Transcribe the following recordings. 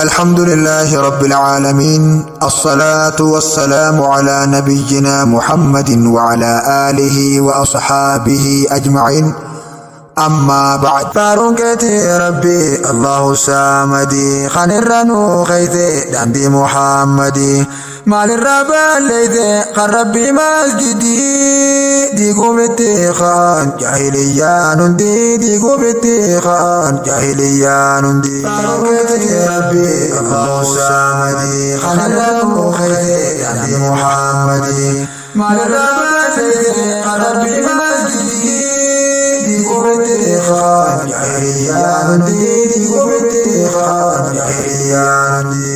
الحمد لله رب العالمين، الصلاة والسلام على نبينا محمد وعلى آله وأصحابه أجمعين، أما بعد. فارونكتي ربي الله سامدي خان الرنو خيثي داندي محمدي مال الربا ليثي خان ربي مسجدي ديقو بتخان جاهليان دي ديقو بتخان جاهليان دي. فارونكتي ربي الله سامدي خان الرنو خيثي داندي محمدي مال الربا ليثي خان ربي مسجدي ديقو بتخان جاهليان دي ديقو بتخان جاهليان دي.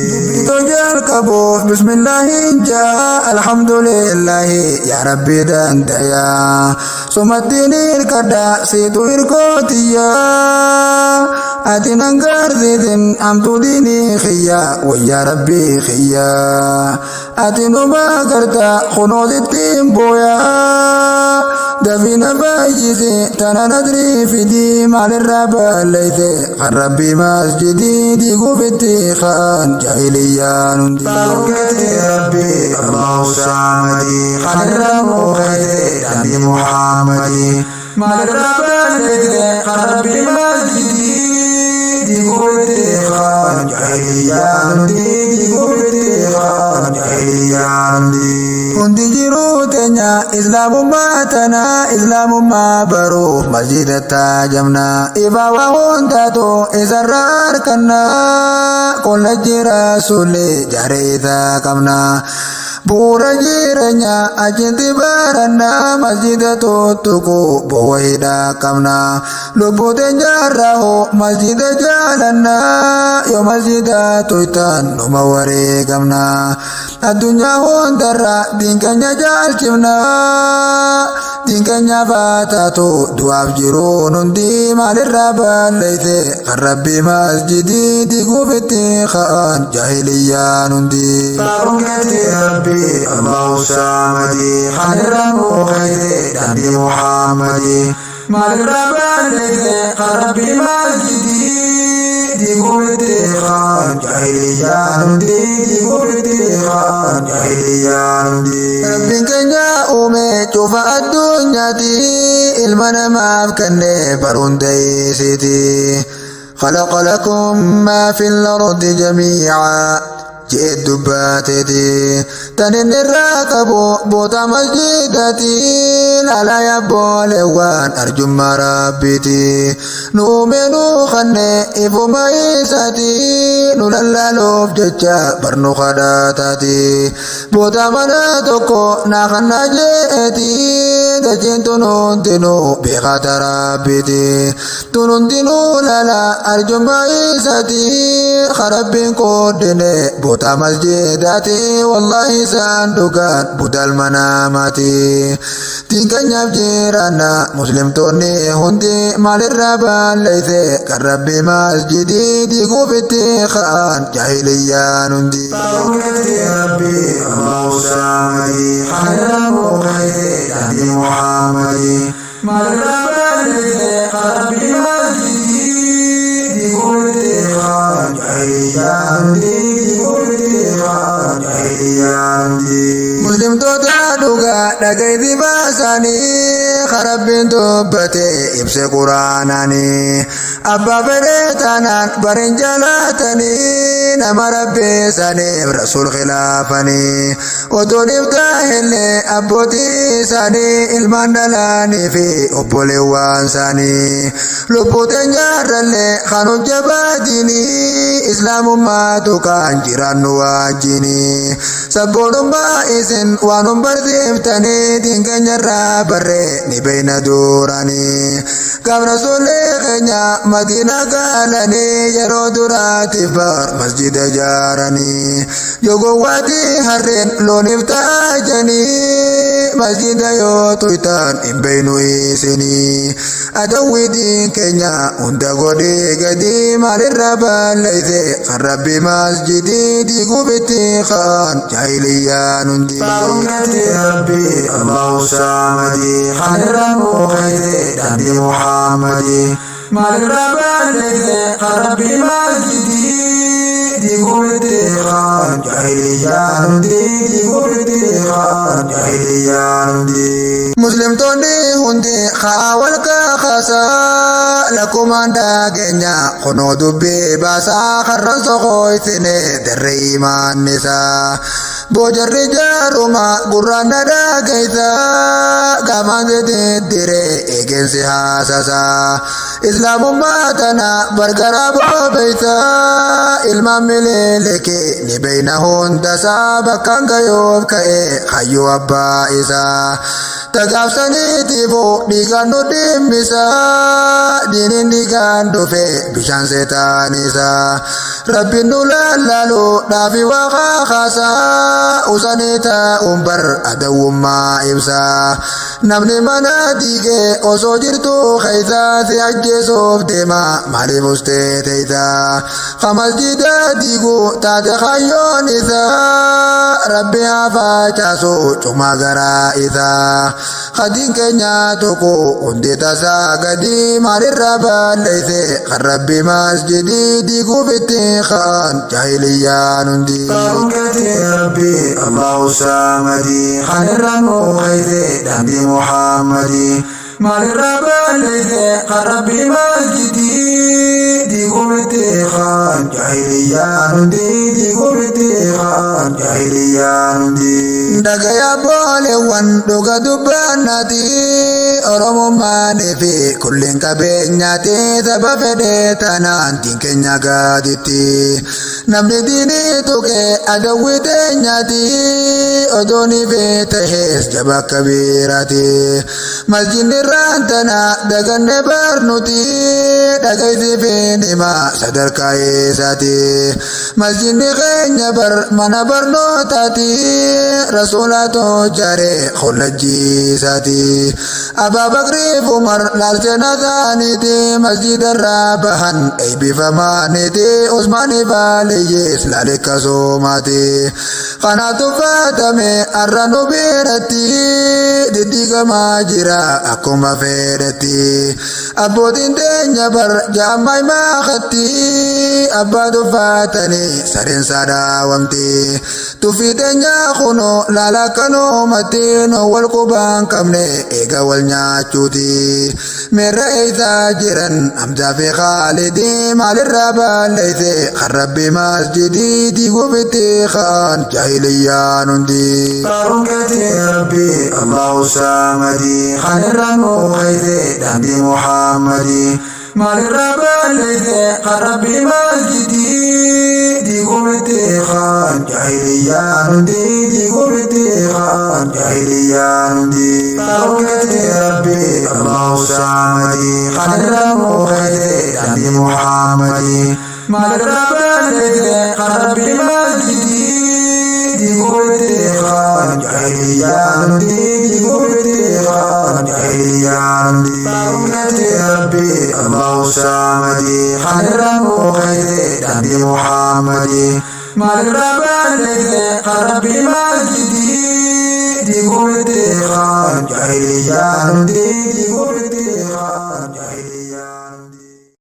قبوف بسم الله جاء الحمد لله يا ربي دنديا سمتين الكدا سيدو إركوتيا أتنا نغرزين أمتو ديني خيا ويا ربي خيا أتنو ما كرتا خنود التيمبويا دفين بايزي تنا ندري في دي مال الرب ليثي ربي مسجدي دي قفتي خان جاهليان دي. فارونكتي ربي الله سامدي خان الرب خيثي داندي محمدي مال الرب ليثي خان ربي مسجدي دي قفتي خان جاهليان دي دي قفتي خان جاهليان دي. Hundi jiruu teenya islaamummaa tana islaamummaa baruuf masjida taajamna ifaa waa hundaatu isarra harkanna qolla jira sulle jaaree isaa qabna bu'uura jireenya achitti baranna masjida tuttuqu bo'oo hidhaa qabna lubbuu teenya irraa masjida jaalanna yoo masjida tuytan numa wareegamna addunyaa hundarra diinkeenya jaalchifna diinkeenya baataatu du'aaf jiruun hundi maalirraa balleeyse kan rabbi masjidii diguufitti ka'an jaahiliyyaan hundi. فارونكتي ربي الله سامدي خان الرب خيثي داندي محمدي مال الرب ليثي خان ربي مسجدي ديقو بتخان جاهليان دي ديقو بتخان جاهليان دي. Rabbiin keenya uume cufa addunyaati ilma namaaf kenne baruun ta'eesiiti. خلق لكم ما في الأرض جميعا جئت دباتتي تنين الراقب بوتا مسجدتي لا لا يبولوان أرجم ربتي نؤمن خن إفو ميساتي نلالوف ججا برنو خداتاتي بوتا مناتوكو ناخنا جئتي دجين تنونتنو بخات ربتي تنونتنو لالا أرجم ميساتي خربين قدني بوتا مسجداتي والله ساندوكان بوتا المناماتي تنكن جيرانا مسلم توني هندي مال الربان ليثي كربي مسجدي ديقو بتخان جاهليان هندي. فارونكتي ربي الله سامدي خان الرب خيثي داندي محمدي مال الرب ليثي خان ربي مسجدي ديقو بتخان جاهليان دي ديقو بتخان جاهليان دي. Muslimtoota dhugaa dhagayti baasanii karabbiin dubbate ibse quraanaanii abbaa fedhee taanaan barin jalaatanii nama rabbiisaniif rasuul khilaafanii otoo dhibtaa illee abbootii isaanii ilmaan dhalaanii fi obboleewwan isaanii lubbuu teenyaarrallee kan hojjabaatini islaamummaatu kan jiraannu wajjini sabboonummaa isin waan barsiiftanii diinkeenyarraa barree ni beeyna duranii gaaf rasuulli keenya madiina galanii yeroo duraatiif bar masjida ijaaranii yogowwaati harreen looniif taajanii masjida yoo tuytan hin beeynu isinii adawwi diinkeenya hunda godhee gadi maalirra balleeyse kan rabbi masjidii diiguufitti kan jaahiliyyaan hundi. فارونكتي ربي الله سامدي خان الرب خيثي داندي محمدي مال الرب ليثي خان ربي مسجدي Diiguufitti kaan jaahiliyyaan hundi diiguufitti kaan jaahiliyyaan hundi. Muslimtoonni hundi haa wal kakaasaa lakkumaan dhageenya kunoo dubbii baasaa karran soqooysine darree imaannisaa. Boojarri jaaruma gurraan dhadhageessa gaamaan diddire eegensi haasasaa. Islaamummaa tana bargara boobeessa ilmaan miliilike ni beeyna hundasaa bakkaan gayoof ka'e hayyuu abbaa isaa. Tagaabsaniitiifuu dhiigaan nu dhimmisa diiniin dhiigaan dhufe bishaan seetaanisaa. Rabbiin nu lallaalu dhaafi waaqa kaasaa usanii taa'uun bar adawwummaa ibsaa. Namni mana diigee osoo jirtu keessa si ajjeesuuf deema maaliif ustee teessa. Ka masjida diigu taate hayyoon isaa rabbi haa facaasu cuma garaa isaa. Hadiin keenya tokko hundi tasaa gadi maalirra balleesse kan rabbi masjidii diiguuf itti kaan jaahiliyyaan hundi. Faaruun keetii Rabbi Allahu Samadii kan irra nu keeyse daandii Muhammadii. Maalirra balleesse kan rabbi masjidii diiguufitti kaan jaahiliyyaan hundi diiguufitti kaan jaahiliyyaan hundi. Dhagaya booleewwan dhuga dubbannaati Oromummaanii fi kulliin qabeenyaati saba fedhee tanaan diin keenya gaditti. Namni diinii tuqee adawwii teenyaati odoon ifee tahees jaba akka biiraati. Masjidni irraan tana daganne barnuti dhagaysiifin hima sadarkaa eessaati. Masjidni keenya bar mana barnootaati rasuulatu jaare kollajjiisaati. Abbaa Bakriif Umar laalchena isaaniiti masjida irraa bahan eebbifamaaniiti Usmaaniif Aliyyees laalekka soomaati. Kanaatu fatame har'a nu biratti diddiigamaa jira akkuma fedhetti. Abbootiin teenya bar jaammaa himaakatti abbaa tuffatanii sareen sadaawamti. Tuffii teenya kunoo laala akkanumatti nu wal qubaan qabne eega wal nyaachuuti. Meerra eessaa jiran Hamzaa fi Khaalidii maalirraa balleesse kan rabbi masjidii diiguufitti kaan jaahiliyyaan hundi. Faaruun keetii Rabbi Allahu Samadii kan irra nu keeyse daandii Muhammadii. Maalirra balleesse kan rabbi masjidii diiguufitti kaan jaahiliyyaan hundi diiguufitti kaan jaahiliyyaan hundi. Faaruun keetii Rabbi Allahu Samadii kan irra nu keeyse daandii Muhammadii. Maalirra balleesse kan rabbi masjidii diiguufitti kaan jaahiliyyaan hundi diiguufitti kaan jaahiliyyaan hundi. Faaruun keetii Rabbi Allahu Samadii kan irra nu keeyse daandii Muhammadii. Maalirra balleesse kan rabbi masjidii diiguufitti kaan jaahiliyyaan hundi diiguufitti kaan.